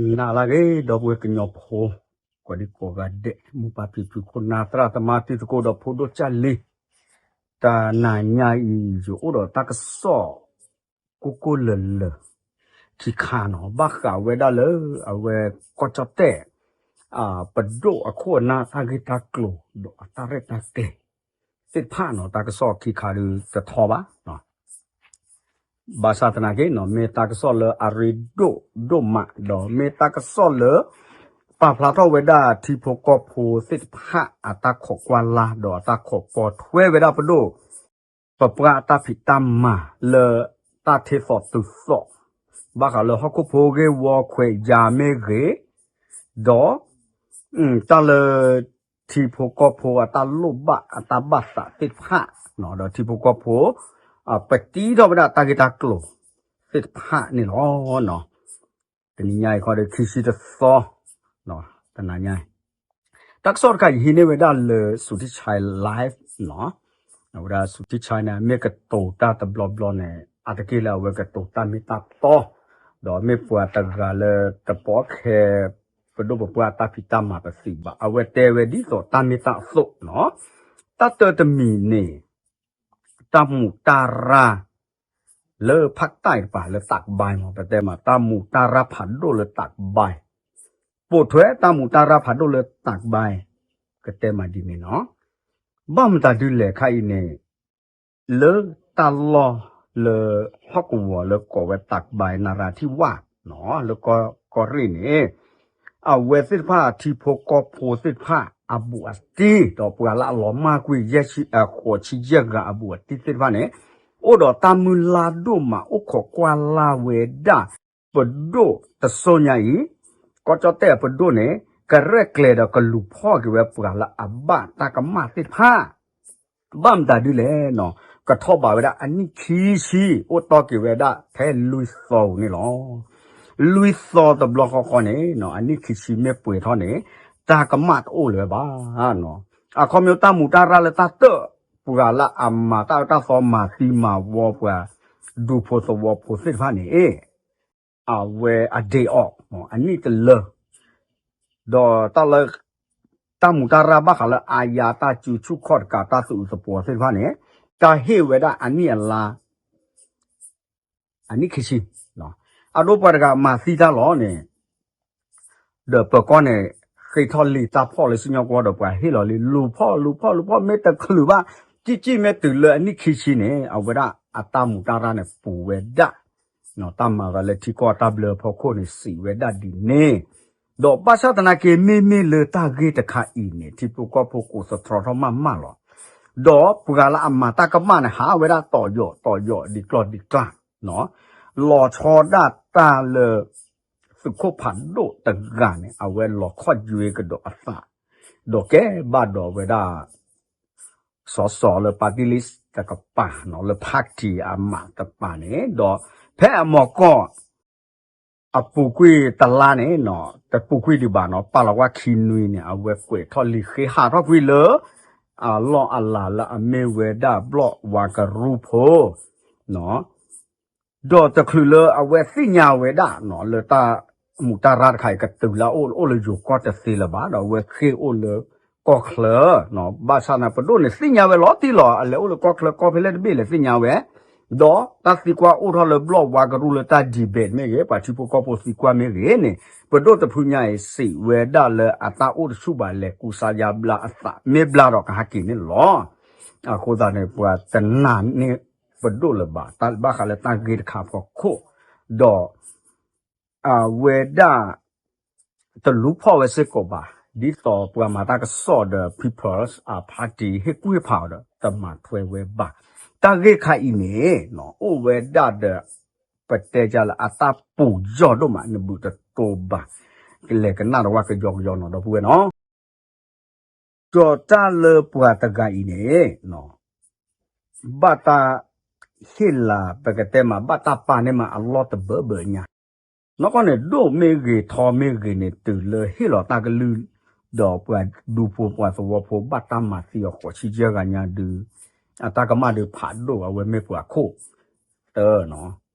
နၤလၢအဂ့ၤ ဒီပုၢ်ဝဲၢ်ကညီဖိ ကိးဒံကိးဂၤဒဲး မိၢ်ပၢ်ဖံဖု ခိၣ်နၢ်သရၣ်သမါ တံၤသကိးဒီးဖိဒိၣ်ကၢ်လံၤ, တနၤညါအံၤ ယအိၣ်ဒီးတၢ်ကစီၣ် ကိၢ်ကိၢ်လၢၤလၢၤ ခံခါနီၤ ဘၣ်ဃးဝဲဒၣ်လၢ အဝဲကီၢ်ကၠီၣ်တဲၣ် ပဒိၣ်အခိၣ်အနၢ်တၢ်ဂ့ၢ်တၢ်ကျိၤ ဒီးအတၢ်ရဲၣ်တၢ်ကျဲၤသ့ၣ်တဖၣ်နီၤ တၢ်ကစီၣ်ခံခါဒုးတထီဘၣ် ဘၣ်ဆၣ်သနာ်က့နီၤ မ့ၢ်တၢ်ကစီၣ်လၢအရ့ဒိၣ်ဒိၣ်မး ဒီးမ့ၢ်တၢ်ကစီၣ်လၢ ပာ်ဖျါထီၣ်ဝဲဒၣ်ထံဖိကီၢ်ဖိသ့ၣ်တဖၣ်အတၢ်ခိးကွၢ်လၢ် ဒီးအတၢ်ခိးပိာ်ထွဲဝဲဒၣ်ပဒိၣ် ပပှၢ်အတၢ်ဖံးတၢ်မၤလၢ တၢ်ထ့သိးတုၤသိး ဘၣ်ဃးလၢဟီၣ်ခိၣ်ဖိဂ့ၢ်ဝီခွဲးယာ်မ့ၢ်ဂ့ၤ, ဒီး တၢ်လၢ ထံဖိကီၢ်ဖိအတၢ်လိၣ်ဘၣ်အတၢ်ဘၣ်သးသ့ၣ်တဖၣ် ဒီးထံဖိကီၢ်ဖိ ပတံထီၣ်ဝဲဒၣ်တၢ်ဂ့ၢ်တၢ်ကျိၤသ့ၣ်တဖၣ်န့ၣ်လီၤ. တနံၤညါအံၤခီဒီး ခံဆံတသီ တနၤညါ တၢ်ကစီၣ်တခါအံၤဟံးန့ၢ်ဝဲဒၣ်လၢ စူၤထံၣ်ဆဲ live နီၤ, အဝဲဒၣ်စူၤထံၣ်ဆဲန့ၣ် မ့ၢ်ကတိၤတၢ်တဘျီဘျီန့ၣ် အါတက့ၢ်လၢအဝဲကတိၤတၢ်မ့ၢ်တၢ်တီ, ဒီးမ့ၢ်ပှၤတဂၤလၢတပိာ်ခဲ ပဒိၣ်ပပှၢ်အတၢ်ဖံးတၢ်မၤပသံးဘၣ်, အဝဲတဲဝဲဒ်သိးတၢ်မ့ၢ်တၢ်အသိးနီၤ, တၢ်တၢတမံၤန့ၣ် တၢ်မူးတၢ်ရၢ် လၢဖးတၢ်တပၤလၢတၢ်ကဘါမး ပတဲမး တၢ်မူးတၢ်ရၢ်ဖးဒိၣ်လၢတၢ်ကဘါ, ပိာ်ထွဲတၢ်မူးတၢ်ရၢ်ဖးဒိၣ်လၢတၢ်ကဘါ, ကတဲမးဒ်န့ၣ်နီၤ, ဘၣ်မတၤဒ်လဲၣ်ခါအံၤန့ၣ် လၢတၢ်လီၢ်လၢ ဟီၣ်ကဝီၤလၢကိးဝဲတၢ်ကဘါ နရၢ်ထံဝၣ် လၢကီၢ်ရ့ၣ်န့ၣ် အဝဲသ့ၣ်တဖၣ်ထံဖိကီၢ်ဖိသ့ၣ်တဖၣ်အဘူးအတံၢ် ဒီးပှၤလၢအလီၤမၢ်ကွံာ်ယဲၢ်ဆံ ဃိးဆံယဲၢ်ဂၤအဘူးအတံၢ်သ့ၣ်တဖၣ်န့ၣ် အိၣ်ဒီးတၢ်မုၢ်လၢ်ဒိၣ်မး အိၣ်ခိးကွၢ်လၢ်ဝဲဒၣ် ပဒိၣ်တစိၤညါအံၤ, ကီၢ်ကၠီၣ်တဲၣ်အပဒိၣ်န့ၣ် ကရဲၣ်ကျဲၤဒီးကလူၤဖီၣ်က့ၤဝဲပှၤလၢအဘၣ်တၢ်ကမၣ်သ့ၣ်တဖၣ် ဘၣ်မတၤဒ်လဲၣ်နီၤ, ကထီၣ်ဘးဝဲဒၣ်အနံၣ်ခံဆံ အိၣ်တီၢ်က့ၤဝဲဒၣ်ဖဲလွံၢ်သီန့ၣ်လီၤ. လွံၢ်သီတဘျီဃီဃီန့ၣ် အနံၣ်ခံဆံမ့ၢ်ပှဲၤထီၣ်န့ၣ် တၢ်ကမၣ်တအိၣ်လၢၤဘၣ်. အခီပညီတၢ်မူးတၢ်ရၢ်လၢတၢ်တၢၣ် ပှၤလၢအမၤတၢ်အၢတၢ်သီမၤသံမၤဝီပှၤ ဒူဖိသဝီဖိသ့ၣ်တဖၣ်န့ၣ် အဝဲအဒ့အီၣ် အနံၣ်တလၢ ဒီးတၢ်လၢ တၢ်မူးတၢ်ရၢ်ဘၣ်ဃးလၢအါယါတၢ်စုဆူၣ်ခီၣ်တကးတၢ်သူၣ်အုးသပှီၤသ့ၣ်တဖၣ်န့ၣ် တၢ်ဟ့ၣ်ဝဲဒၣ်အနံၣ်အလါ အနံၣ်ခံဆံ, အဒိပှၤတဂၤမၤသံတၢ်လီၤန့ၣ် ဒီးပၢၤကီၢ်န့ၣ် ဃ့ထီၣ်လံာ်တၢ်ဖီၣ်လၢစံၣ်ညီၣ်ကွီၢ်ဒီးပှၤဟ့ၣ်လီၤလံ လူၤဖီၣ်လူၤဖီၣ်လူၤဖီၣ် မ့ၢ်တချုးဘၣ် ကံၣ်ကံၣ်မ့ၢ်တုၤလၢအနံၣ်ခံဆံန့ၣ် အဝဲဒၣ်အတၢ်မူးတၢ်ရၢ်န့ၣ်ပူၤဝဲဒၣ် တၢ်မၤသးလၢထံကီၢ်တၢ်ဘျၢဖီခိၣ်န့ၣ် စံးဝဲဒၣ်ဒ်န့ၣ်, ဒီးဘၣ်ဆၣ်သနာ်က့ မ့မ့ၢ်လၢတၢ်ဂ့ၢ်တခါအံၤန့ၣ် ထံဖိကီၢ်ဖိကိးသတြီထီၣ်မးမးလီၤ. ဒီးပှၤလၢအမၤတၢ်ကမၣ်န့ၣ် ဟးဝဲဒၣ်တီၤယိာ်တီၤယိာ်ဒ်ကျီၢ်ဒ်ကျၢ် လီၤဆီဒၣ်တၢ်လၢ သုးခိၣ်ဖးဒိၣ်တဂၤန့ၣ် အဝဲလီၤခီၣ်ယွဲကဒီးအသး ဒီးကဲဘၣ်ဒီးဝဲဒၣ် စီၤစီၤလၢ party list တကပၤ လၢ party အမးတပၤန့ၣ် ဒီးဖဲအမီၤကီၢ် အပူၤကွံာ်တလါန့ၣ် တပူၤကွံာ်ဒံးဘၣ်နီၤ ပာ်လီၤဝဲခံနွံန့ၣ် အဝဲကွဲးထီၣ်လံဃ့ဟးထီၣ်ကွံာ်လၢ အလီၢ်အလၤလၢအမ့ၢ်ဝဲဒၣ်ဘျီၣ်ဝါကရူၢ်ဖိ ဒီးတချုးလၢအဝဲသ့ၣ်ညါဝဲဒၣ် လၢတၢ်မူးတၢ်ရၢ်တခါအံၤကတုၤလၢအအိၣ်လၢယိၤကီၢ်တသ့လၢၤဘၣ် ဒီးအဝဲဃ့ၢ်အိၣ်လၢကီၢ်ချၢ ဘၣ်ဆၣ်န့ၣ် ပဒိၣ်န့ၣ်သ့ၣ်ညါဝဲလီၤတံၢ်လီၤ အလဲၤအိၣ်လၢကီၢ်ချၢကီၢ်ဖဲလဲၣ်တဘ့ၣ်လဲၤသ့ၣ်ညါဝဲ ဒီးတၢ်သံကွၢ်အိၣ်ထီၣ်လၢဘျီၣ်ဝါကရူၢ်လၢတၢ် debate မ့ၢ်ဂ့ၤ ပှၤထံဖိကီၢ်ဖိသံကွၢ်မ့ၢ်ဂ့ၤန့ၣ် ပဒိၣ်တဖုညါအံၤစံးဝဲဒၣ်လၢအတၢ်အိၣ်တဆူၣ်ဘၣ် လဲၤကူစါယါဘျါအသး မ့ၢ်ဘျါဒီးကဟးက့ၤန့ၣ်လီၤ. အဃိသတးန့ၣ် ပှၤတနာ်န့ၢ်ပဒိၣ်လၢၤဘၣ် တၢ်ဘၣ်ဃးလၢတၢ်ဂ့ၢ်တခါအဖီခိၣ် ဒီး အဝဲဒၣ် တလူၤဖီၣ်ဝဲစ့ၢ်ကီးဘၣ် ဒ်သိးပှၤမၤတၢ်ကစီၣ်ဒီး People's Party ဟ့ၣ်ကူၣ်ဟ့ၣ်ဖးအီၤဒီး တမၤထွဲဝဲဘၣ်. တၢ်ဂ့ၢ်ခါအံၤန့ၣ် အိၣ်ဝဲဒၣ်ဒီး ပတဲဒ်လၢအတၢ်ပူၤယီၢ်ဒိၣ်မး နဘူးတတိၤဘၣ် ကလဲၤကနၣ်တဝၢ်ကယီကယီနီၤ ဒီပုၢ်ဝဲၢ်နီၤ ဒီးတၢ်လၢပှၤတဂၤအံၤန့ၣ် ဘၣ်တၢ်ဟ့ၣ်လၤ ပကတဲမး ဘၣ်တၢ်ပာ်န့ၢ်မးအလီၢ်တဘၢဘၢညါ နီၢ်ကီၢ်န့ၣ် ဒိၣ်မ့ၢ်ဂ့ၤထီမ့ၢ်ဂ့ၤန့ၣ် တုၤလၢဟ့ၣ်လီၤတၢ်ကလုၢ် ဒီးပှၤဒူဖိပှၤသဝီဖိ ဘၣ်တၢ်မၤသံအီၤဃိးဆံယဲၢ်ဂၤညါဒုး အတၢ်ကမၣ်ဒုးဖးဒိၣ် အဝဲမ့ၢ်ပှၤခိၣ် တၢ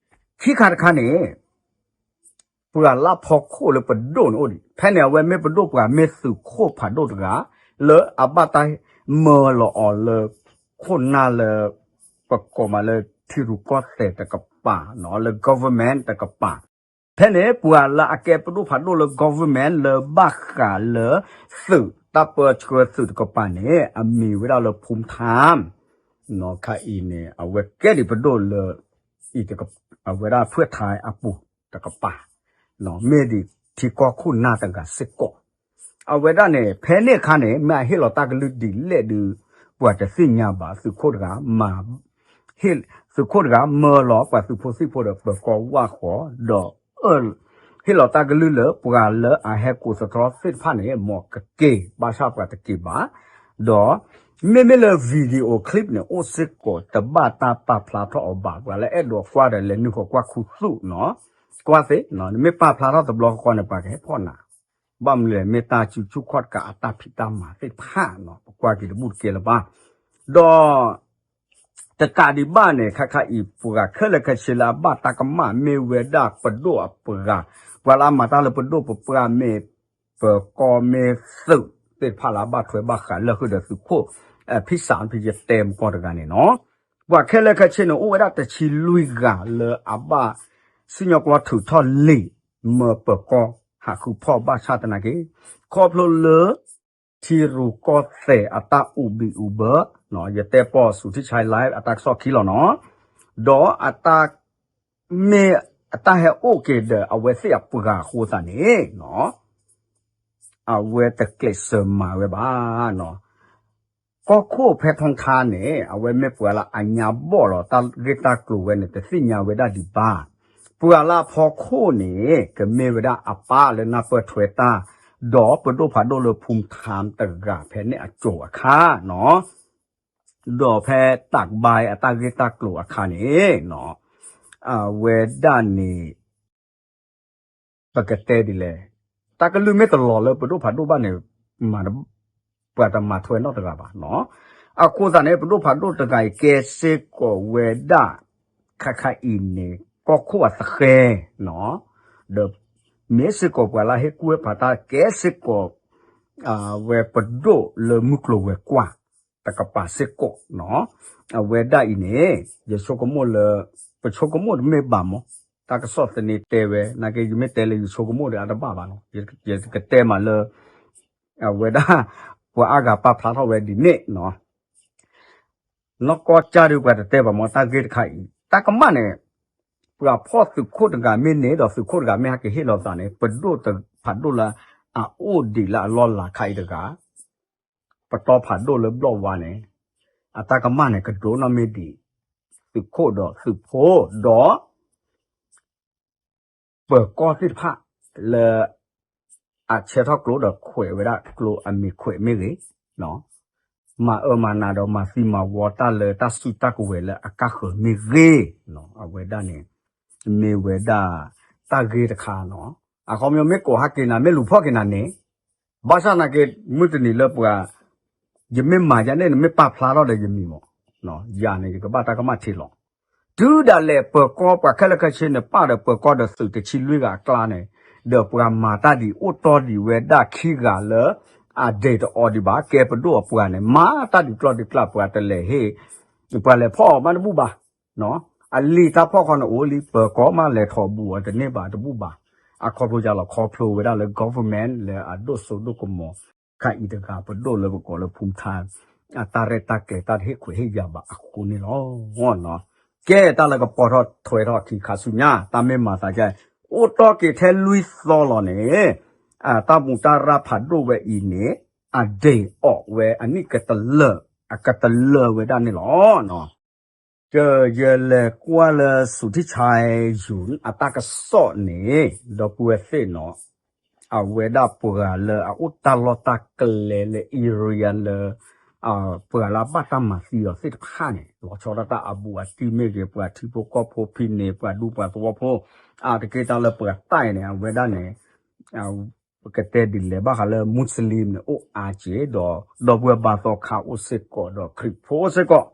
ခံခါတခါန့ၣ် ပှၤလၢအဖီခိၣ်လၢပဒိၣ်န့ၣ်အိၣ်ဒံး, ဖဲန့ၣ်အဝဲမ့ၢ်ပဒိၣ်ပှၤမ့ၢ်သုးခိၣ်ဖးဒိၣ်တဂၤ လၢအဘၣ်တၢ်မၢလီၤအီၤလၢ ခိၣ်နၢ်လၢ ပကိးမးလၢထံရူၢ်ကီၢ်သဲးတကပၤနီၤ လၢ government တကပၤ ဖဲန့ၣ် ပှၤလၢအကဲပဒိၣ်ဖးဒိၣ်လၢ government လၢဘၣ်ဃးလၢ သုးတၢ်ပၢဆှၢသုးတကပၤန့ၣ် အမံၤဝဲဒၣ်လၢ ဖူထၣ် နီၤ ခါအံၤန့ၣ် အဝဲကဲဒံးပဒိၣ်လၢ အံၤ အဝဲဒၣ်ဖၢၣ်ထါအပူၤတကပၤ မ့ၢ်ဒံးထံကီၢ်ခိၣ်နၢ်တဂၤစ့ၢ်ကီး အဝဲဒၣ်န့ၣ် ဖဲန့ၣ်အခါန့ၣ် မ့ၢ်အဟ့ၣ်လီၤတၢ်ကလုၢ်ဒ်လဲၣ်ဒုး ပှၤတသ့ၣ်ညါဘၣ် သုးခိၣ်တဂၤမၤ သုးခိၣ်တဂၤမၢလီၤပှၤသုးဖိသံၣ်ဖိဒီးပၢၤကီၢ်ဝၣ်ဃီ ဒီး ဟ့ၣ်လီၤတၢ်ကလုၢ်လၢပှၤလၢအဟဲကိးသတြီသ့ၣ်တဖၣ်န့ၣ် မ်ကက့ၤ ဘၣ်ဆၣ်ပှၤတက့ၤဘၣ် ဒီး မ့မ့ၢ်လၢ video clip န့ၣ် အိၣ်စ့ၢ်ကီးတဘၣ်တၢ်ပာ်ဖျါထီၣ်အီၤဘၣ် ပှၤလၢအဲၣ်ဒိးကွၢ်ဒီးလဲၤနုာ်ဃီၤကွၢ်ခူသူၣ်နီၤ ကွၢ်သ့ နမ့ၢ်ပာ်ဖျါထီၣ်တဘျီဃီန့ၣ် ပှၤကဟဲဖီၣ်နၤ ဘၣ်မနုၤလဲၣ် မ့ၢ်တၢ်စုဆူၣ်ခီၣ်တကးအတၢ်ဖံးတၢ်မၤသ့ၣ်တဖၣ်နီၤ ပကွၢ်က့ၤတဘူၣ်တကဲလၢၤဘၣ် ဒီး တကးဒံးဘၣ်န့ၣ် ခါခါအံၤ ပှၤခဲလၢာ်ခဲဆ့လၢအဘၣ်တၢ်ကမၣ်မ့ၢ်ဝဲဒၣ်ပဒိၣ်အပှၤ ပှၤလၢအမၤတၢ်လၢပဒိၣ်ပပှၢ်မ့ၢ် ပၢၤကီၢ်မ့ၢ်သုးသ့ၣ်တဖၣ်လၢအဘၣ်ထွဲဘၣ်ဃးလၢဃုာ်ဒီးသုးခိၣ် ဖံစးဖံယတဲမကီၢ်တဂၤန့ၣ်နီၤ ပှၤခဲလၢာ်ခဲဆ့န့ၣ် အိၣ်ဝဲဒၣ်တဆံလွံၢ်ဂၤလၢအဘၣ် စံၣ်ညီၣ်ကွီၢ်ထုးထီၣ်လံာ် မၢပၢၤကီၢ်ဟးဃုဖီၣ်ဘၣ်ဆၣ်သနာ်က့ ခီဖျိလၢ ထံရူၢ်ကီၢ်သဲးအတၢ်အိၣ်ဘံၣ်အိၣ်ဘၢ ယတဲပီၢ် စူၤထံၣ်ဆဲး live အတၢ်ကစီၣ်ခံလီၤနီၤ ဒီးအတၢ် မ့ၢ်အတၢ်ဟဲအိၣ်က့ၤဒီးအဝဲသ့ၣ်အပှၤအဃိသတးန့ၣ်နီၤ အဝဲတကျဲးစၢးမၤဝဲဘၣ်နီၤ ကီၢ်ခိၣ်ဖဲထီထါန့ၣ် အဝဲမ့ၢ်ပှၤလၢအညါဘီၣ်လီၤ တၢ်ဂ့ၢ်တၢ်ကျိၤဝဲန့ၣ် တသ့ၣ်ညါဝဲဒၣ်ဒံးဘၣ် ပှၤလၢအဖီခိၣ်န့ၣ် ကမ့ၢ်ဝဲဒၣ်အပၢ်လၢနၢ်ပၢၢ်ထွဲတၢ် ဒီးပဒိၣ်ဖးဒိၣ်လၢဖူထၣ်တဂၤဖဲန့ၣ်အစိၤအခါနီၤ ဒီးဖဲတၢ်ကဘါအတၢ်ဂ့ၢ်တၢ်ကျိၤအခါန့ၣ်နီၤ အဝဲဒၣ်န့ၣ် ပကတဲဒ်လဲၣ်, တၢ်ကလုၢ်မ့ၢ်တလီၤလၢပဒိၣ်ဖးဒိၣ်ဘၣ်န့ၣ် ပှၤတမၤထွဲနီတဂၤဘၣ်နီၤ. အဃိသတးန့ၣ် ပဒိၣ်ဖးဒိၣ်တဂၤအံၤကဲစ့ၢ်ကီးဝဲဒၣ် ခါခါအံၤန့ၣ် ကီၢ်ခိၣ်အသဃဲနီၤ, ဒီးမ့ၢ်စ့ၢ်ကီးပှၤလၢဟ့ၣ်ကူၣ်ဟ့ၣ်ဖးတၢ်ကဲစ့ၢ်ကီး ဝဲပဒိၣ်လၢမုၢ်ကျိၤဝဲၤကွာ် တကပၤစ့ၢ်ကီးနီၤ. အဝဲဒၣ်အံၤန့ၣ် ယဆိကမိၣ်လၢ ပဆိကမိၣ်တမ့ၢ်ဘၣ်မး, တၢ်ကစီၣ်သန့တဲဝဲ နာ်က့ယမ့ၢ်တဲလၢယဆိကမိၣ်ဒီးအတဘၣ်ဘၣ်နီၤ, ယကတဲမးလၢ အဝဲဒၣ် ပှၤအါဂၤပာ်ဖျါထီၣ်ဝဲဒ်န့ၣ်နီၤ. နီၢ်ကီၢ်ကၢ်ဒုးပှၤတတဲဘၣ်မး တၢ်ဂ့ၢ်တခါအံၤ တၢ်ကမၣ်န့ၣ် ပှၤဖီၣ်သုးခိၣ်တဂၤမ့ၢ်န့ၣ်ဒီး သုးခိၣ်တဂၤမ့ၢ်ဟဲက့ၤဟ့ၣ်လီၤသးန့ၣ် ပဒိၣ်ဖးဒိၣ်လၢအအိၣ်ဒံးလၢအလီၢ်လၤခါအံၤတဂၤ ပတီၢ်ဖးဒိၣ်လၢဘျီၣ်ဝါန့ၣ် အတၢ်ကမၣ်န့ၣ် ကဒိၣ်နီၢ်မ့ၢ်ဒံး သုးခိၣ်ဒီးသုးဖိဒီး ပၢၤကီၢ်သ့ၣ်တဖၣ် လၢ အဆဲးထီၣ်ကျိဒီးခွဲးဝဲဒၣ်ကျိအမံၤခွဲးမ့ၢ်ဂ့ၤ, မၤအၢမၤနးဒီးမၤသံမၤဝီတၢ်လၢတၢ်စုတၢ်ကဝဲၤလၢအကါဃၢၤမ့ၢ်ဂ့ၤ, အဝဲဒၣ်န့ၣ် မ့ၢ်ဝဲဒၣ် တၢ်ဂ့ၢ်တခါနီၤ. အခီပညီမ့ၢ်ကိးဟဲက့ၤနၤ မ့ၢ်လူၤဖီၣ်က့ၤနၤန့ၣ် ဘၣ်ဆၣ်သနာ်က့ မုၢ်တနံၤလၢပှၤ ယမ့ၢ်မၤယၤန့ၣ် နမ့ၢ်ပာ်ဖျါထီၣ်ဒီးယမံၤမး, ယၤန့ၣ် ယကဘၣ်တၢ်ကမၣ်ထံလီၤ. တုၤဒၣ်လဲာ်ပၢၤကီၢ်ပှၤခဲလၢာ်ခဲဆ့န့ၣ် ပာ်ဒီးပၢၤကီၢ်ဒီးသုးတဆံလွံၢ်ဂၤအကျါန့ၣ် ဒီးပှၤမၤတၢ်ဒ်အိၣ်တီၢ်ဒံးဝဲဒၣ်ခံဂၤလၢ အဒဲးတအီၤဒံးဘၣ် ကဲပဒိၣ်အပှၤန့ၣ် မၤတၢ်ဒ်ကျီၢ်ဒ်ကျၢ် ပှၤတလဲၤဟ့ၣ် ပှၤလဲၤဖီၣ်အီၤမးတဘူၣ်ဘၣ် အလံာ်တၢ်ဖီၣ်ဃီန့ၣ်အိၣ်လံ ပၢၤကီၢ်မးလဲၤထီၣ်ဘူးအီၤတန့ၢ်ဘၣ်တဘူၣ်ဘၣ်. အခီဖျိယါလီၤခီဖျိဝဲဒၣ်လၢ government လၢအဒိၣ်စိဒိၣ်ကမီၤ ခါအံၤတဂၤပဒိၣ်လၢပကိးလၢဖူထါ အတၢ်ရဲၣ်တၢ်ကျဲၤတၢ်တဟ့ၣ်ခွဲးဟ့ၣ်ယာ်ဘၣ်အဃိန့ၣ်လီၤ. ကဲတၢ်လၢကပီၤထီၣ်ထွဲထီၣ်ခံခါဆူညါ တၢ်မ့ၢ်မၤသးကဲ အိၣ်တီၢ်က့ၤထဲလွံၢ်သီလီၤန့ၣ် တၢ်မူးတၢ်ရၢ်ဖးဒိၣ်ဝဲအံၤန့ၣ် အဒဲးအီၤဝဲအနံၣ်ကတလၢာ် အကတလၢာ်ဝဲဒၣ်န့ၣ်လီၤ. ကယလဲၤကွၢ်လၢ စူၤထံၣ်ဆဲးယူၤ အတၢ်ကစီၣ်န့ၣ် ဒီပုၢ်ဝဲၢ်သ့ၣ်နီၤ အဝဲဒၣ်ပှၤလၢအအိၣ်တၢ်လီၢ်တၢ်ကျဲလၢ area လၢ ပှၤလၢအဘၣ်တၢ်မၤသံအီၤသ့ၣ်တဖၣ်န့ၣ် လီၤဆီဒၣ်တၢ်အဘူးအတံၢ်မ့ၢ်ဂ့ၤ ပှၤထံဖိကီၢ်ဖိဖံန့ၣ် ပှၤဒူပှၤသဝီဖိ အါတက့ၢ်တၢ်လၢပှၤတၢ်အံၤန့ၣ် အဝဲဒၣ်န့ၣ် ပကတဲဒ်လဲၣ်ဘၣ်ဃးလၢ Muslim န့ၣ် အိၣ်အါက့ၤ ဒီး ဒီပုၢ်ဝဲၢ်ဘါသီခါအိၣ်စ့ၢ်ကီး ဒီးခရံာ်ဖိအိၣ်စ့ၢ်ကီး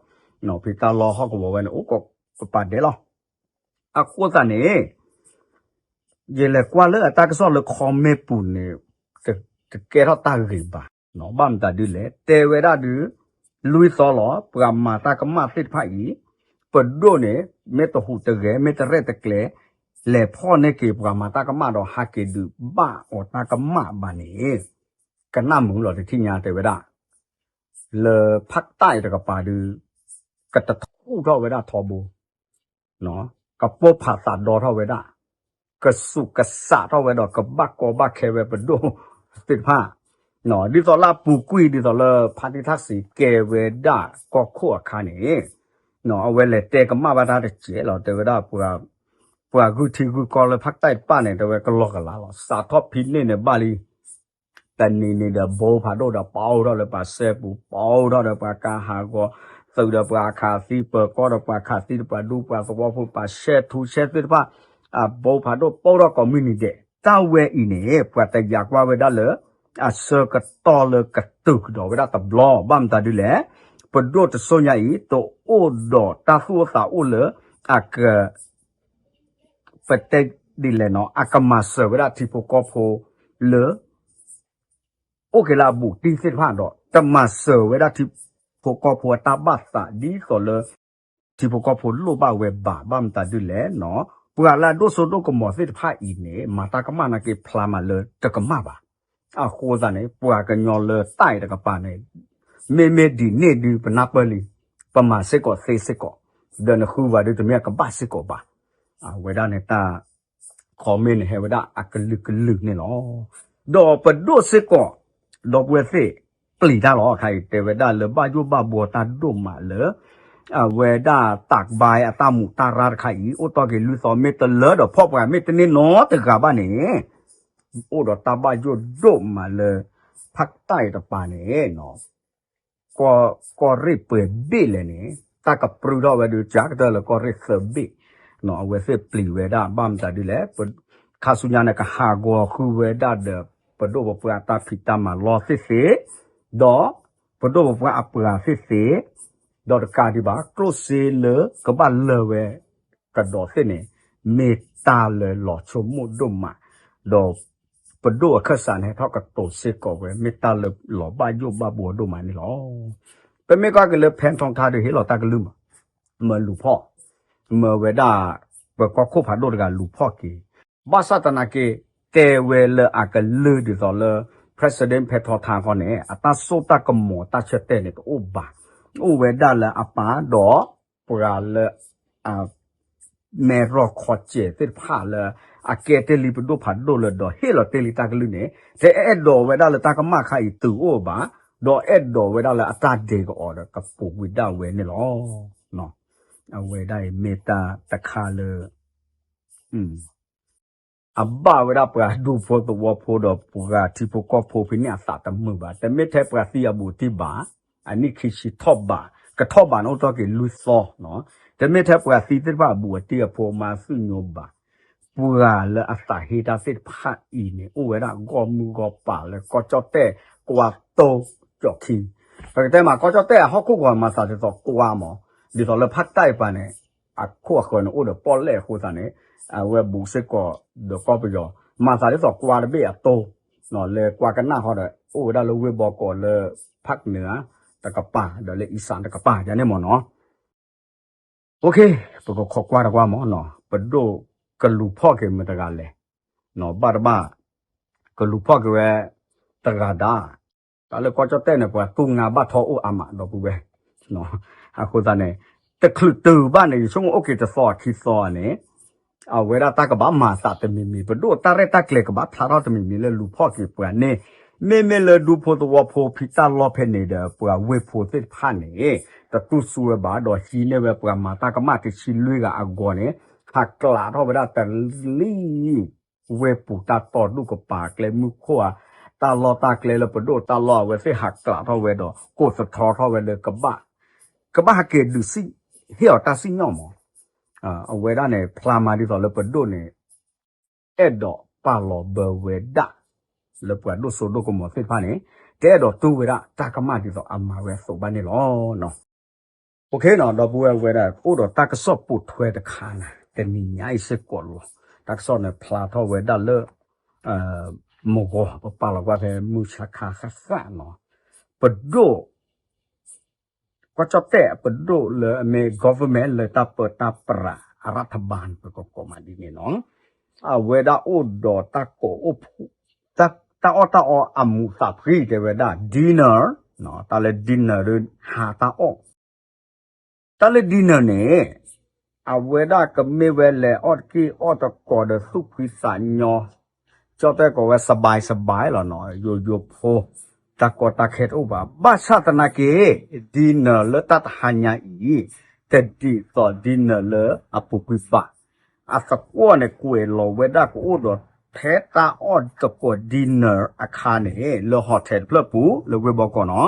ဖဲတၢ်လီၢ်ဟီၣ်ကဝီၤဝဲန့ၣ် အိၣ်ကိးပပာ်ဒဲးလီၤ. အဃိသတးန့ၣ် ယလဲၤကွၢ်လၢအတၢ်ကစီၣ်လၢ comment ပူၤန့ၣ် တကဲထီၣ်တၢ်ဂ့ၤဘၣ်, ဘၣ်မတၤဒ်လဲၣ်, တဲဝဲဒၣ်ဒုး လွံၢ်သီလီၤ, ပှၤမၤတၢ်ကမၣ်သ့ၣ်တဖၣ်အံၤ ပဒိၣ်န့ၣ် မ့ၢ်တဟူးတဂဲၤ မ့ၢ်တရဲၣ်တကျဲၤ လဲၤဖီၣ်န့ၢ်က့ၤပှၤမၤတၢ်ကမၣ်ဒီး ဟးက့ၤဒုးဘၣ်အီၤတၢ်ကမၣ်ဘၣ်န့ၣ် ကနၣ်မုာ်လီၤတထံၣ်ညါတဲဝဲဒၣ် လၢဖးတၢ်အံၤတကပၤဒုး ကတထူၣ်ထီၣ်ဝဲဒၣ်ထီဘိ ကပိၢ်ဖးသးဒီထီၣ်ဝဲဒၣ်, ကစူးကစးထီၣ်ဝဲဒီး ကဘၣ်ကီဘၣ်ခဲဝဲပဒိၣ်သ့ၣ်တဖၣ်, ဒ်သိးလၢအပူၤကွံာ် ဒ်သိးလၢဖါတံၢ်ထၣ်စံးကဲဝဲဒၣ်ကီၢ်ခိၣ်အခါန့ၣ်, အဝဲလဲၤတဲကမၣ်ဘၣ်တၢ်တစဲးလီၤ တဲဝဲဒၣ် ပှၤဂုာ်ထံဂုာ်ကီၢ်လၢဖးတၢ်အံၤတဖၣ်န့ၣ် တဲဝဲကလီကလးလီၤ စးထီၣ်ဖဲန့ၣ်န့ၣ်ဘၣ်လံ တနံၤန့ၣ်ဒီးဘိဖးဒိၣ်ဒီးပာ်အိၣ်ထီၣ်လၢပှၤစဲပူၤ ပာ်အိၣ်ထီၣ်ဒီးပှၤကဟးဂီၤ သုးဒီးပှၤခးသံ ပၢၤကီၢ်ဒီးပှၤခးသံ ဒီးပှၤဒူပှၤသဝီဖိ ပှၤရှဲထူရှဲသ့ၣ်တဖၣ် အဘိဖးဒိၣ်ပိၢ်ထီၣ်ကိးမုၢ်နံၤဒဲး တၢ်ဝဲအံၤန့ၣ် ပှၤတယာ်ကွၢ်ဝဲဒၣ်လၢ အဆၢကတီၢ်လၢကတုၤကဒီးဝဲဒၣ်တဘျီ ဘၣ်မတၤဒ်လဲၣ်, ပဒိၣ်တစိၤညါအံၤ တအိၣ်ဒီးတၢ်သူၣ်အိၣ်သးအိၣ်လၢ အက ပတဲဒ်လဲၣ်နီၤ အကမၤစၢၤဝဲဒၣ်ထံဖိကီၢ်ဖိလၢ အိၣ်က့ၤလၢအဘူးတံၢ်သ့ၣ်တဖၣ်ဒီး တမၤစၢၤဝဲဒၣ်ထံဖိကီၢ်ဖိအတၢ်ဘၣ်သးဒ်သိးလၢ ထံဖိကီၢ်ဖိလိၣ်ဘၣ်ဝဲဘၣ် ဘၣ်မတၤဒ်လဲၣ်နီၤ ပှၤလၢအဒိၣ်စိဒိၣ်ကမီၤသ့ၣ်တဖၣ်အံၤန့ၣ် မၤတၢ်ကမၣ်နာ်က့ဖျါမးလၢတကမၣ်ဘၣ် အဃိသတးန့ၣ် ပှၤကညီလၢတၢ်အံၤတကပၤန့ၣ် မ့မ့ၢ်ဒ်န့ၣ်ဒုးပနၢ်ပၢၢ်လံ, ပမၤစ့ၢ်ကီးသ့စ့ၢ်ကီး, ဒီးနဃုဘၣ်ဒုးတမ့ၢ်အကဘၣ်စ့ၢ်ကီးဘၣ်. အဝဲဒၣ်န့ၣ်တၢ် comment န့ၣ်ဟဲဝဲဒၣ်အကလုာ်ကလုာ်န့ၣ်လီၤ. ဒီးပဒိၣ်စ့ၢ်ကီး ဒီပုၢ်ဝဲၢ်သ့ၣ် ပျံၤတၢ်လီၤ အခါအံၤ တဲဝဲဒၣ်လၢဘၣ်ယိၣ်ဘၣ်ဘှီတၢ်ဒိၣ်မးလၢ အဝဲဒၣ်တၢ်ကဘါအတၢ်မူးတၢ်ရၢ်တခါအံၤ အိၣ်တီၢ်က့ၤလွံၢ်သီ မ့ၢ်တလၢဒီးဖီၣ်ပှၤမ့ၢ်တန့ၢ်နီတဂၤဘၣ်န့ၣ် အိၣ်ဒီးတၢ်ဘၣ်ယိၣ်ဒိၣ်မးလၢ ဖးတၢ်အံၤတကပၤန့ၣ် ကီၢ်ရ့ၣ်ပှဲၤဘ့ၣ်လဲၣ်န့ၣ် တၢ်ကပြုၢ်ထီၣ်ဝဲဒုး ကကတၢၢ်လၢကီၢ်ရ့ၣ်သၢဘ့ၣ်, အဝဲသ့ၣ်ပျံၤဝဲဒၣ်ဘၣ်မတၤဒ်လဲၣ်, ခါဆူညါန့ၣ် ကဟးဂီၤဃုဝဲဒၣ်ဒီး ပဒိၣ်ပပှၢ်အတၢ်ဖံးတၢ်မၤလီၢ်သ့ၣ်သ့ၣ်, ဒီးပဒိၣ်ပပှၢ်အပှၤသ့ၣ်သ့ၣ်, ဒီးတကးဒံးဘၣ် ကျိၣ်စ့လၢကဘၣ်လၢာ်ဝဲ ကဒီးသ့ၣ်န့ၣ် မ့ၢ်တၢ်လၢလီၤဆိကမိၣ်ဒိၣ်မး, ဒီးပဒိၣ်အခၢၣ်စးန့ၣ် ဟဲထီၣ်ကတိၤစ့ၢ်ကီးဝဲ မ့ၢ်တၢ်လၢလီၤဘၣ်ယိၣ်ဘၣ်ဘှီဒိၣ်မးန့ၣ်လီၤ. ပမ့ၢ်ကွၢ်က့ၤလၢ ဖဲထီထါ ဒုးဟ့ၣ်လီၤတၢ်ကလုၢ်မး, မၢလူၤဖီၣ်, မၢဝဲဒၣ် ပကီၢ်ခိၣ်ဖးဒိၣ်တဂၤလူၤဖီၣ်က့ၤ, ဘၣ်ဆၣ်သနာ်က့ တဲဝဲလၢအကလုၢ်ဒ်သိးလၢ President ဖဲထီထါခီန့ၣ် အတၢ်စိတၢ်ကမီၤတၢ်ဆၢတဲာ်န့ၣ်တအိၣ်ဘၣ်, အိၣ်ဝဲဒၣ်လၢအပၢ်ဒီး ပှၤလၢ မဲၢ်ရီၢ်ခီစဲးသ့ၣ်တဖၣ်လၢ အကဲတ့ၢ်လံပဒိၣ်ဖးဒိၣ်လၢဒီးဟ့ၣ်လီၤတ့ၢ်လံတၢ်ကလုၢ်န့ၣ် တအဲၣ်ဒိးဝဲဒၣ်လၢတၢ်ကမၣ်ခါအံၤတုၤအိၣ်ဘၣ်, ဒီးအဲၣ်ဒိးဝဲဒၣ်လၢအတၢ်ဒဲးကအီၤဒီးကပူၤကွံာ်ဒၣ်ဝဲန့ၣ်လီၤ. အဝဲဒၣ်အံၤမ့ၢ်တၢ်တခါလၢ အဘၣ်ဝဲဒၣ်ပှၤဒူဖိသဝီဖိဒီးပှၤထံဖိကီၢ်ဖိဖဲန့ၣ်အသးတမုာ်ဘၣ်. တမ့ၢ်ထဲပှၤသံအဘူးအတံၢ်ဘၣ်, အနံၣ်ခံဆံထီၣ်ဘး, ကထီၣ်ဘးန့ၣ်အိၣ်တ့ၢ်က့ၤလွံၢ်သီ, တမ့ၢ်ထဲပှၤသံသ့ၣ်တဖၣ်အဘူးအတံၢ်အဖိမါသုၣ်ညိဘၣ်, ပှၤလၢအသးဟ့တၢ်သ့ၣ်တဖၣ်အံၤန့ၣ် အိၣ်ဝဲဒၣ်ဂီၢ်မုၢ်ဂီၢ်ပၤလၢကီၢ်ကၠီၣ်တဲၣ်ကွါတိကၠီၣ်ခံ, ပကတဲမးကီၢ်ကၠီၣ်တဲၣ်အဟီၣ်ခိၣ်ကီးမၤသးဒ်သိးကွါမး, ဒ်သိးလၢဖးတၢ်အံၤပၤန့ၣ် အခိၣ်အဃၢၤန့ၣ်အိၣ်ဒီးပီၣ်လဲၣ်အဃိသတးန့ၣ် အဝဲဘူးစ့ၢ်ကီးဒီးကီၢ်ပယီၤ, မၤသးဒ်သိးကွါတဘ့ၣ်အတိ, လဲၤကွါကနၣ်ဃီဒီး အိၣ်ဝဲဒၣ်လၢဝ့ၢ်ဘီကီးလၢ ဖးကနၢၤ တကပၤ ဒီးလၢအံၣ်စၣ်တကပၤယၤန့ၣ်မ့ၢ်နီၤ. ပကခိးကွၢ်တကွၢ်မ့ၢ်နီၤ, ပဒိၣ်ကလူၤဖီၣ်က့ၤမတၤတဂၤလဲၣ်, ဘၣ်တဘၣ် ကလူၤဖီၣ်က့ၤဝဲတဂၤဒၣ်, တၢ်လၢကီၢ်ကၠီၣ်တဲၣ်န့ၣ် ပှၤတူၢ်ငါဘၣ်ထီအိၣ်အါမးဒီပုၢ်ဝဲၢ်, အဃိသတးန့ၣ် တချုးတုၤဘၣ်န့ၣ် ယဆိကမိၣ်အိၣ်က့ၤတသီခံသီန့ၣ် အဝဲဒၣ်တၢ်ကဘၣ်မၤအသးတမံၤမံၤ, ပဒိၣ်တၢ်ရဲၣ်တၢ်ကျဲၤကဘၣ်ဖျါထီၣ်တမံၤမံၤလၢလူၤဖီၣ်က့ၤပှၤန့ၣ်, မ့မ့ၢ်လၢဒူဖိသဝီဖိဖံးတၢ်လီၢ်ဖဲန့ၣ်ဒီး ပှၤဝ့ၢ်ဖိသ့ၣ်တဖၣ်န့ၣ် တတူၢ်ဆူၣ်ဝဲဘၣ် ဒီးဟံးန့ၢ်ဝဲပှၤမၤတၢ်ကမၣ်တဆံလွံၢ်ဂၤအဂီၢ်န့ၣ် ဟးကျးထီၣ်ဝဲဒၣ်တလံ ဝ့ၢ်ပူၤတၢ်တီဒူၣ်ကပၤကျဲမုၢ်ခိၣ်ဧါ, တၢ်လီၢ်တၢ်ကျဲလၢပဒိၣ်တၢ်လီၢ်အဝဲသ့ၣ်ဟးကျးထီၣ်ဝဲဒီး ကိးသထီထီၣ်ဝဲလၢ ကဘၣ်ဟးက့ၤဒုး ဟ့ၣ်အီၤတၢ်စံၣ်ညီၣ်မး, အဝဲဒၣ်န့ၣ် ဖျါမးဒ်သိးလၢပဒိၣ်န့ၣ် အဲၣ်ဒိးပာ်လီၤဘၢဝဲဒၣ် လၢပှၤဒိၣ်စိဒိၣ်ကမီၤသ့ၣ်တဖၣ်န့ၣ် တအဲၣ်ဒိးတူၢ်ဝဲဒၣ်တၢ်ကမၣ်ဒ်သိးအမၤဝဲအသိးဘၣ်န့ၣ်လီၤ. အိၣ်ခ့နီၤ ဒီပုၢ်ဝဲၢ်ဝဲဒၣ် အိၣ်ဒီးတၢ်ကစီၣ်ပိာ်ထွဲတခါနၤ တနံၤညါအံၤစ့ၢ်ကီးလီၤ. တၢ်ကစီၣ်န့ၣ်ဖျါထီၣ်ဝဲဒၣ်လၢ မုၢ်ဂီၤ ပပာ်လီၤကွၢ်ဖဲမုၢ်ဆါခါဃၣ်ဃၣ်နီၤ, ပဒိၣ် ကီၢ်ကၠီၣ်တဲၣ်ပဒိၣ်လၢအမ့ၢ် government လၢတၢ်ပၢတၢ်ပြး အရၢၣ်တဘၣ်န့ၣ် ပကကိးမးဒ်န့ၣ်နီၤ, အဝဲဒၣ်အိၣ်ဒီးတၢ်ကိးအိၣ်ဖှိၣ် တၢ်အီၣ်တၢ်အီအမူးသးဖှံတဲဝဲဒၣ် dinner နီၤ, တၢ်လၢ dinner ဒီးဟးတၢ်အီၣ် တၢ်လၢ dinner န့ၣ် အဝဲဒၣ်ကမ့ၢ်ဝဲလဲၤအီၣ်တက့ၢ်အီၣ်တကိးဒီးသူၣ်ဖှံသးညီ, ကၠီၣ်တဲၣ်ကိးဝဲ စဘဲစဘဲလီၤနီၤ, ယိယိဖိ, တၢ်ကီတၢ်ခဲတအိၣ်ဘၣ်. ဘၣ်ဆၣ်သနာ်က့ dinner လၢတၢ်တဟါညါအံၤ တဒ်သိး dinner လၢအပူၤကွံာ်ဘၣ်. အသကွီၢ်န့ၣ်ကွဲးလီၤဝဲဒၣ်ကအိၣ်ဒီးထဲတၢ်အီၣ်တကိး dinner အခါန့ၣ် လၢ hotel တဖျၢၣ်ပူၤ လၢဝ့ၢ်ဘီကီးနီၤ,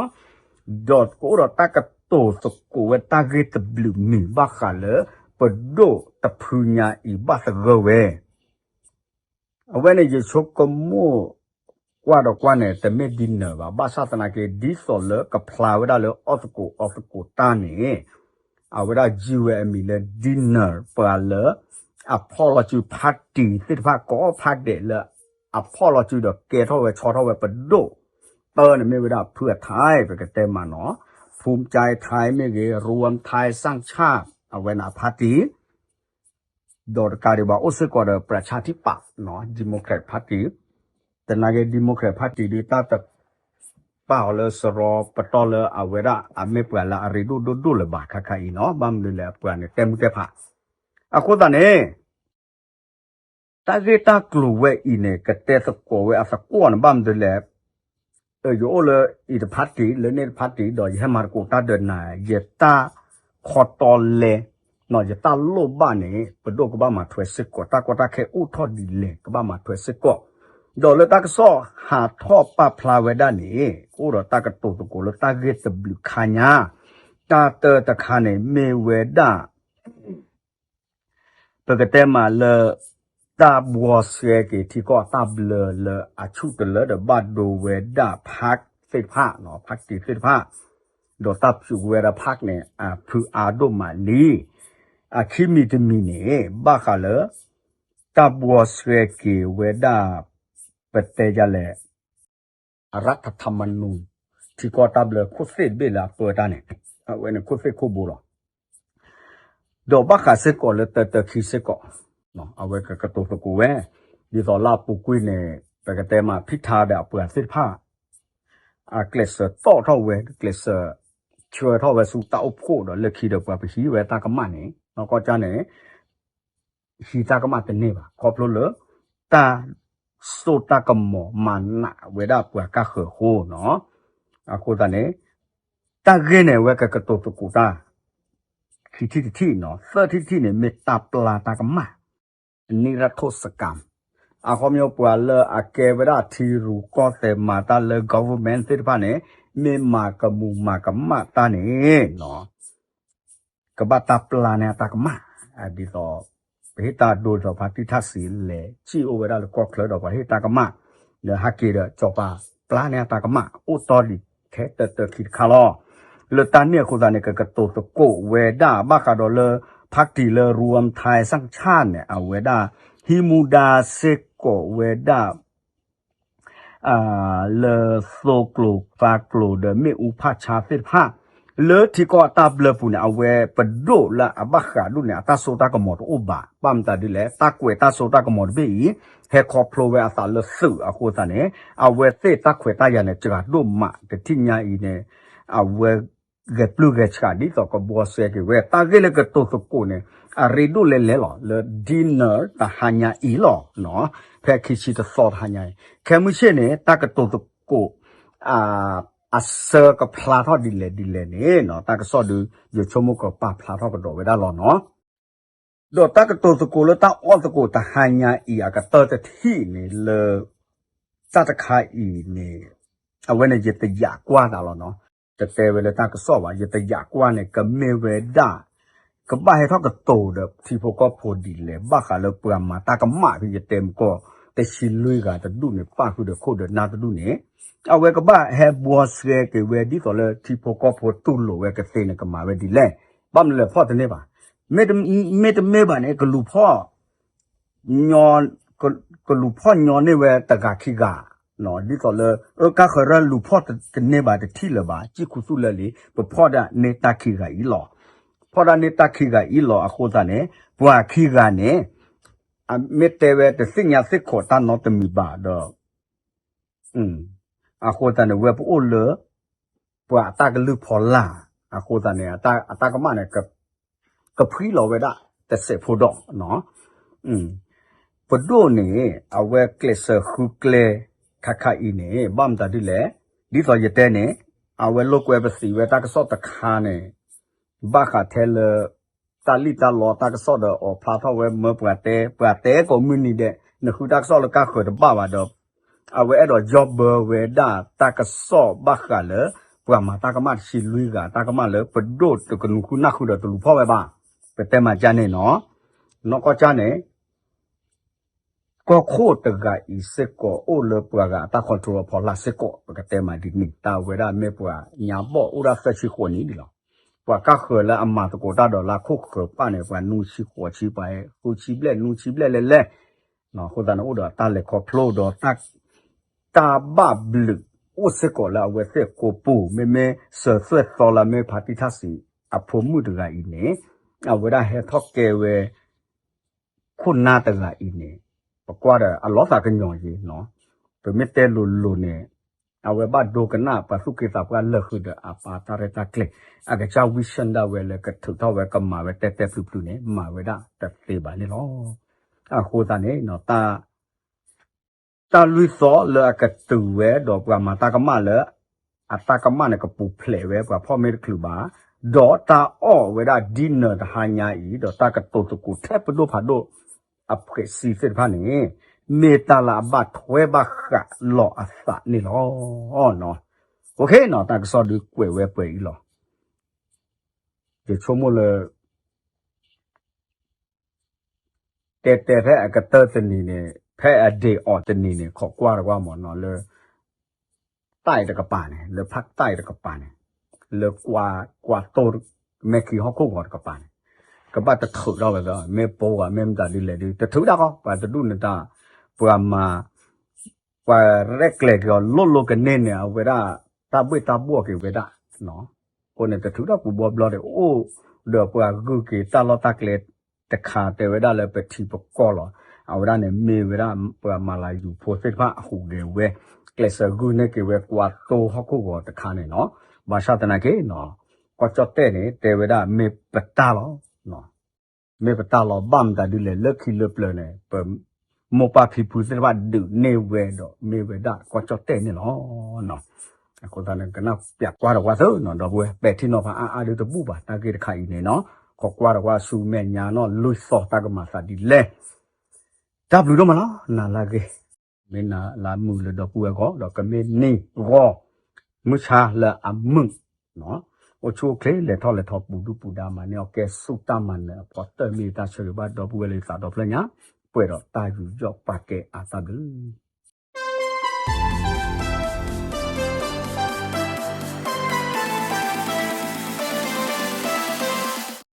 ဒီးကအိၣ်ဒီးတၢ်ကတိၤသကိးဝဲတၢ်ဂ့ၢ်တဘျုးမံၤဘၣ်ဃးလၢ ပဒိၣ်တဖုညါအံၤဘၣ်သဂၢၢ်ဝဲ အဝဲန့ၣ်ယဆိကမိၣ်ကွၢ်ဒီးကွၢ်န့ၣ် တမ့ၢ် dinner ဘၣ်. ဘၣ်ဆၣ်သနာ်က့ ဒ်သိးလၢကဖျါဝဲဒၣ်လၢအီၣ်သကိးအီသကိးတၢ်န့ၣ် အဝဲဒၣ်ယုၢ်ဝဲအမံၤလၢ dinner ပှၤလၢ အဖီၣ်လီၤစု party သ့ၣ်တဖၣ် ကိး party လၢအဖီၣ်လီၤစုဒီးကဲထီၣ်ဝဲဆီထီၣ်ဝဲပဒိၣ် တၢ်န့ၣ်မ့ၢ်ဝဲဒၣ်ဖုအထါ ပကတဲမးနီၤ, ဖူကၠဲထါမ့ၢ်ဂ့ၤ ရူဝမ်ထါစၣ်ဆၣ် အဝဲန့ၣ်အ party ဒီးတကးဒံးဘၣ် အိၣ်စ့ၢ်ကီးဒီး ပြၣ်ဆၣ်ထံပာ် Democrat Party, သနာ်က့ Democrat Party ဒ်တၢ်တပာ်အီၤလၢစရီပတီၢ်လၢအဝဲဒၣ် အမ့ၢ်ပှၤလၢအရ့ဒိၣ်ဒိၣ်ဒိၣ်လၢၤဘၣ်ခါခါအံၤနီၤ, ဘၣ်မနုၤလဲၣ် ပှၤန့ၣ်တဲမုၢ်တဲဖး. အဃိသတးန့ၣ် တၢ်ဂ့ၢ်တၢ်ကျိၤဝဲအံၤန့ၣ် ကတဲသကိးဝဲအသကွီၢ်န့ၣ် ဘၣ်မနုၤလဲၣ် ယအိၣ်လၢအံၤတဖါတံၢ် လၢန့ၣ်တဖါတံၢ် ဒီးယဟဲမၤသကိးတၢ်ဒီးနၤ ယတၢ်ခီတီလဲ ယတၢ်လိၣ်ဘၣ်န့ၣ် ပဒိၣ်ကဘၣ်မၤထွဲစ့ၢ်ကီး တၢ်ကီတၢ်ခဲအိၣ်ထီၣ်ဒ်လဲၣ် ကဘၣ်မၤထွဲစ့ၢ်ကီး. ဒီးလၢတၢ်ကစီၣ်ဟးထီၣ်ပာ်ဖျါဝဲဒၣ်န့ၣ် ကအိၣ်ဒီးတၢ်ကတိၤသကိးလၢတၢ်ဂ့ၢ်တဘျုးခါညါ, တၢ်တၢတခါန့ၣ် မ့ၢ်ဝဲဒၣ် ပကတဲမးလၢ တၢ်ဘှီဆှဲက့ၤထံကီၢ်အတၢ်ဘျၢလၢအဆူၣ်တလၢဒီး ဘၣ်ဒိဝဲဒၣ် park သ့ၣ်တဖၣ်, party သ့ၣ်တဖၣ်, ဒီးတၢ်ဖုးဝဲဒၣ် park န့ၣ် အဖုအါဒိၣ်မးလံ. အခံမံၤတမံၤန့ၣ် ဘၣ်ဃးလၢ တၢ်ဘှီဆှဲက့ၤဝဲဒၣ် ပတဲဒ်လဲၣ် အရၣ်ထမနူ ထံကီၢ်တၢ်ဘျၢခိၣ်သ့ၣ်တဘ့ၣ်လၢအပၢတၢ်န့ၣ် အဝဲန့ၣ်ခိၣ်သ့ၣ်ခိၣ်ဘိလီၤ. ဒီးဘၣ်ဃးစ့ၢ်ကီးလၢတၢတၢခံစ့ၢ်ကီး အဝဲကကတိၤသကိးဝဲ ဒ်သိးလၢအပူၤကွံာ်န့ၣ် ပကတဲမးဖံထါဒီးအပှၤသ့ၣ်တဖၣ် အကျဲးစၢးတီၣ်ထီၣ်ဝဲ ကျဲးစၢးဆှၢထီၣ်ဝဲဆူတၢ်အိၣ်ဖှိၣ်ဒီးလၢခံဒီးပှၤပဟံးဝဲတၢ်ကမၣ်န့ၣ် နီၢ်ကီၢ်ကၠၢန့ၣ် ဟံးတၢ်ကမၣ်တန့ၢ်ဘၣ် ခီဖျိလၢ တၢ်စိတၢ်ကမီၤမၤနးဝဲဒၣ်ပှၤကါဃၢၤအဃိနီၤ. အဃိသတးန့ၣ် တၢ်ဂ့ၢ်န့ၣ် အဝဲကကတိၤသကိးတၢ် ခံထံၣ်တထံၣ်နီၤ သၢထံၣ်တထံၣ်န့ၣ် မ့ၢ်တၢ်ပျၢ်တၢ်ကမၣ် နံၣ်ရထိၣ်စကၤ အခီပညီပှၤလၢအကဲဝဲဒၣ်ထံရူၢ်ကီၢ်သဲးမၤတၢ်လၢ government သ့ၣ်တဖၣ်န့ၣ် မ့ၢ်မၤကမူးမၤကမၣ်တၢ်န့ၣ်နီၤ ကဘၣ်တၢ်ပျၢ်န့ၢ်အတၢ်ကမၣ် ဒ်သိး ပဟ့ၣ်တၢ်ဒိဒီးဖါတံၢ်ထၣ်စံးလဲၤစံၣ်အိၣ်ဝဲဒၣ်လၢကီၢ်ချၢဒီးပှၤဟ့ၣ်တၢ်ကမၣ် လၢဟဲက့ၤဒီးစီၤပၤပျၢ်န့ၢ်အတၢ်ကမၣ် အိၣ်တီဒံးထဲတၢတၢခံတခါလီၤ. လၢတၢ်န့ၣ်အဃိသတးန့ၣ် ကကတိၤသကိးဝဲဒၣ်ဘၣ်ဃးဒီးလၢ ဖါတံၢ်လၢရူဝမ်ထါစၣ်ဆၣ်န့ၣ် အဝဲဒၣ် ဟံးမူဒါစ့ၢ်ကီးဝဲဒၣ် လၢသိကျိၤသးကျိၤဒီးမ့ၣ်အူဖးဆါသ့ၣ်တဖၣ် လၢထံကီၢ်အတၢ်ဘျၢပူၤန့ၣ် အဝဲပဒိၣ်လၢအဘၣ်ဃးဒိၣ်န့ၣ် အတၢ်စိတၢ်ကမီၤတအိၣ်ဘၣ်. ဘၣ်မတၤဒ်လဲၣ် တၢ်ကွဲးတၢ်စိတၢ်ကမီၤတဘ့ၣ်အံၤ ဟဲခီဖျိဝဲအသးလၢသုးအဃိသတးန့ၣ် အဝဲသ့ၣ်တၢ်ခွဲးတၢ်ယာ်န့ၣ် စှၤဒိၣ်မး တထံၣ်ညါအံၤန့ၣ် အဝဲ ဂဲၤပျုၢ်ဂဲၤဆှးဒ်သိးကဘှီစဲက့ၤဝဲ တၢ်ဂ့ၢ်လၢကတိၤသကိးန့ၣ် အရ့ဒိၣ်လဲၤလဲၤလီၤ လၢ dinner တဟါညါအံၤလီၤ. ဖဲခံဆံတသီတဟါညါအံၤ ခဲမုၢ်ဆ့ၣ်န့ၣ် တၢ်ကတိၤသကိး အဆၢကဖျါထီၣ်ဒ်လဲၣ်ဒ်လဲၣ်န့ၣ် တၢ်ကစီၣ်ဒုး ယဆိကမိၣ်ကပာ်ဖျါထီၣ်ကဒီးဝဲဒၣ်လီၤနီၤ. ဒီးတၢ်ကတိၤသကိးလၢတၢ်အီၣ်သကိးတဟါညါအံၤ အကတၢၢ်တထံၣ်န့ၣ်လၢ တၢ်တခါအံၤန့ၣ် အဝဲန့ၣ်ယတယာ်ကွၢ်သးလီၤနီၤ. တတဲဝဲလၢတၢ်ကစီၣ်ဘၣ် ယတယာ်ကွၢ်န့ၣ် ကမ့ၢ်ဝဲဒၣ် ကဘၣ်ဟဲထီၣ်ကတိၤဒီးထံဖိကီၢ်ဖိဒ်လဲၣ် ဘၣ်ဃးလၢပှၤမၤတၢ်ကမၣ်ဖဲယတဲမကီၢ် တဆံလွံၢ်ဂၤတဒူၣ်န့ၣ် ပၣ်ဃုာ်ဒီးခိၣ်ဒီးနၢ်တဒူၣ်န့ၣ် အဝဲကဘၣ်ဟဲဘှီစဲက့ၤဝဲဒ်သိးလၢထံဖိကီၢ်ဖိတူၢ်လိာ်ဝဲကသ့န့ၣ် ကမၤဝဲဒ်လဲၣ်. ဘၣ်မနုၤလဲၣ်ဖီၣ်တန့ၢ်ဘၣ်. မ့တမ့ၢ်ဘၣ်န့ၣ် ကလူၤဖီၣ် က ကလူၤဖီၣ်ညီန့ၢ်ဝဲတဂၤခံဂၤ, ဒ်သိးလၢ အၢ ကါဃၢၤရၢလူၤဖီၣ်တန့ၢ်ဘၣ်တထံၣ်လၢၤဘၣ် စံၣ်ခူသူၣ်လၢလံ ပဖီၣ်ဒၣ်န့ၢ်တၢ်ခံဂၤအံၤလီၤ. ဖီၣ်ဒၣ်န့ၢ်တၢ်ခံဂၤအံၤလီၤ အဃိသတးန့ၣ် ပှၤခံဂၤန့ၣ် အမ့ၢ်တဲဝဲတသ့ၣ်ညါသ့ၣ်ခိးတၢ်နီတမံၤဘၣ်ဒီး အဃိသတးန့ၣ် ဝဲပအိၣ်လၢ ပှၤအတၢ်ကလုၢ်ဖီလာ်, အဃိသတးန့ၣ် အတၢ်ကမၣ်န့ၣ် ကဖှံလီၤဝဲဒၣ်တစဲးဖိဒီး, ပဒိၣ်န့ၣ် အဝဲကျဲးစၢးဃုကျဲခါခါအံၤန့ၣ် ဘၣ်မတၤဒ်လဲၣ်, ဒ်သိးယတဲန့ၣ် အဝဲလိာ်ကွဲပသံးဝဲတၢ်ကစီၣ်တခါန့ၣ် ဘၣ်ဃးထဲလၢ တၢ်လံၣ်တၢ်လီတၢ်ကစီၣ်ဒီး အိးဖျါထီၣ်ဝဲမၢပှၤတဲ ပှၤတဲကိးမုၢ်နံၤဒဲး နဃုတၢ်ကစီၣ်လၢကါဃၢၤတဘၣ်ဘၣ်ဒီး အဝဲအဲၣ်ဒိးယီၢ်ဘၢဝဲဒၣ်တၢ်ကစီၣ်ဘၣ်ဃးလၢ ပှၤမၤတၢ်ကမၣ်တဆံလွံၢ်ဂၤ တၢ်ကမၣ်လၢပဒိၣ်တကနူၤဃုနၢ်ဃုဒီးတလူၤဖီၣ်ဝဲဘၣ်. ပတဲမၤကၢ်န့ၣ်နီၤ, နီၢ်ကီၢ်ကၢ်န့ၣ် ကီၢ်ခိၣ်တဂၤအံၤစ့ၢ်ကီး အိၣ်လၢပှၤဂၤအတၢ် control အဖီလာ်စ့ၢ်ကီး ပကတဲမးဒ်န့ၣ် တၢ်ဝဲဒၣ်မ့ၢ်ပှၤညါဘီၣ်အိၣ်ဒၣ်သၢဆံဃိးနံၣ်ဒ်လီၤ. ပှၤကါဃၢၤလၢအမၤသကိးတၢ်ဒီးလၢခိၣ်ဃၢၤပၣ်န့ၣ် ပှၤနွံဆံဃိးဆံ ပှၤဃုဆံဘျဲၣ်နွံဆံဘျဲၣ်လဲၣ်လဲၣ်, အဃိသတးန့ၣ် အိၣ်ဒီးတၢ်လဲၤခီဖျိဒီး တၢ်ဘၣ်ဘျုးအိၣ်စ့ၢ်ကီးလၢအဝဲသ့ၣ်ကိးပူၤ မ့မ့ၢ်စၢၤသွဲၣ်သီလၢမ့ၢ်ဖါတံၢ်ထၣ်စံးအဖိမုၣ်တဂၤအံၤန့ၣ် အဝဲဒၣ်ဟဲထီၣ်ကဲဝဲ ခိၣ်နၢ်တဂၤအံၤန့ၣ် ပကွၢ်ဒီးအလီၤသးကညီၤယံၤနီၤ, ပမ့ၢ်တဲလိၤလိၤန့ၣ် အဝဲဘၣ်ဒိကနၣ်ပှၤသူၣ်က့သးပှၢ်လၢာ်ဃုာ်ဒီးအပာ်တၢ်ရဲၣ်တၢ်ကျဲၤ အကစၢ် vision ဒၣ်ဝဲလၢကထုးထီၣ်ဝဲကမၤဝဲတဲတဲဖျုးဖျုးန့ၣ် မၤဝဲဒၣ်တသ့ဘၣ်န့ၣ်လီၤ. အဃိသတးန့ၣ် တၢ်လွံၢ်သီလၢအကတုၤဝဲဒီးပှၤမၤတၢ်ကမၣ်လၢ အတၢ်ကမၣ်န့ၣ်ကပူၤဖျဲးဝဲပှၤဖီၣ်မ့ၢ်တချုးဘၣ်, ဒီးတၢ်အီၣ်ဝဲဒၣ် dinner တဟါညါအံၤ ဒီးတၢ်ကတိၤသကိးထဲပဒိၣ်ဖးဒိၣ်အဖှဲးစံသ့ၣ်တဖၣ်န့ၣ် မ့ၢ်တၢ်လၢအဘၣ်ထွဲဘၣ်ဃးလီၤအသးန့ၣ်လီၤ. အိၣ်ခ့နီၤ တၢ်ကစီၣ်ဒုးကွဲးဝဲပှဲၤအံၤလီၤ. ယဆိကမိၣ်လၢ တဲတဲဖဲအကတၢၢ်တနံၤန့ၣ် ဖဲအဒ့အီၤတနံၤန့ၣ် ခိးကွၢ်တကွၢ်မ့ၢ်နီၤလၢ တၢ်အံၤတကပၤန့ၣ် လၢဖးတၢ်အံၤတကပၤန့ၣ် လၢကွၢ်တိၢ်မဲာ်ခံဟီၣ်ခိၣ်ဂီၤတကပၤန့ၣ် ကဘၣ်တထုးထီၣ်ဝဲသီ မ့ၢ်ပိဂၤမ့ၢ်မတၤဒ်လဲၣ်ဒုး တထုးဒၣ်ဃီ ပှၤတဒူၣ်န့ၣ်တၢ် ပှၤမၤ ပှၤရဲၣ်ကျဲၤက့ၤအီၤလိၣ်လိၣ်ကန့ၢ်န့ၣ် အဝဲဒၣ် တၢ်ဘှ့ၣ်တၢ်ဘှီၣ်က့ၤဝဲဒၣ် အဃိန့ၣ်တထုးထီၣ်ပူၤဘီဘျီန့ၣ် အိၣ်ဒီးပှၤဂုာ်က့ၤတၢ်လီၢ်တၢ်ကျဲတခါ တဲဝဲဒၣ်လၢပထံပကီၢ်လီၤ. အဝဲဒၣ်န့ၣ်မ့ၢ်ဝဲဒၣ်ပှၤမၤလၤယူၤဖိသ့ၣ်တဖၣ်အဟူးဂဲၤဝဲ ကျဲးစၢးဂုာ်န့ၢ်က့ၤဝဲကွၢ်တိၢ်ဟီၣ်ခိၣ်ဂီၤတခါန့ၣ်လီၤ. ဘၣ်ဆၣ်သနာ်က့နီၤ ကီၢ်ကၠီၣ်တဲၣ်န့ၣ် တဲဝဲဒၣ်မ့ၢ်ပတၢ်လီၤ မ့ၢ်ပတၢ်လီၤ ဘၣ်မတၤဒ်လဲၣ် လၢခံလၢပျၢၤန့ၣ် ပမိၢ်ပၢ်ဖံဖုသ့ၣ်တဖၣ်ဒုးန့ၢ်ဝဲဒီးမ့ၢ်ဝဲဒၣ်ကီၢ်ကၠီၣ်တဲၣ်န့ၣ်လီၤ. အဃိသတးန့ၣ် ကနၣ်ပျးကွၢ်ဒီးကွၢ်သၢနီၤ ဒီပုၢ်ဝဲၢ် ပဲာ်ထံနီၤဖးအါအါဒုးတဘူၣ်ဘၣ် တၢ်ဂ့ၢ်တခါအံၤန့ၣ်နီၤ ခိးကွၢ်ဒီးကွၢ်ဆူမဲာ်ညါနီၤ လွံၢ်သီတၢ်ကမၤသးဒ်လဲၣ် တၢ်ဘျုးဒိၣ်မးလီၤ နၤလၢအဂ့ၤ မ့ၢ်နၤလၢအမုာ်လၢဒီပုၢ်ဝဲၢ်အဂီၢ် ဒီးကမ့ၢ်နံၤဂီၤ မုၢ်ဆါလၢအမုာ် အိၣ်ဆူၣ်အိၣ်ချ့ လဲၤထီၣ်လဲၤထီပူၤဒုၣ်ပူၤဒါမၤန့ၢ်အီၤကဲဆူတၢ်မၤနၢၤအဖီတၢၢ်မ့ၢ်တၢ်ဆၢဂ့ၤဘၣ်ဒီပုၢ်ဝဲၢ်လၢသးဒီဖျၢၣ်ညါ ပှဲၤဒီးတၢ်ယူးယီၣ်ပာ်ကဲအါတၢ်ဘျုး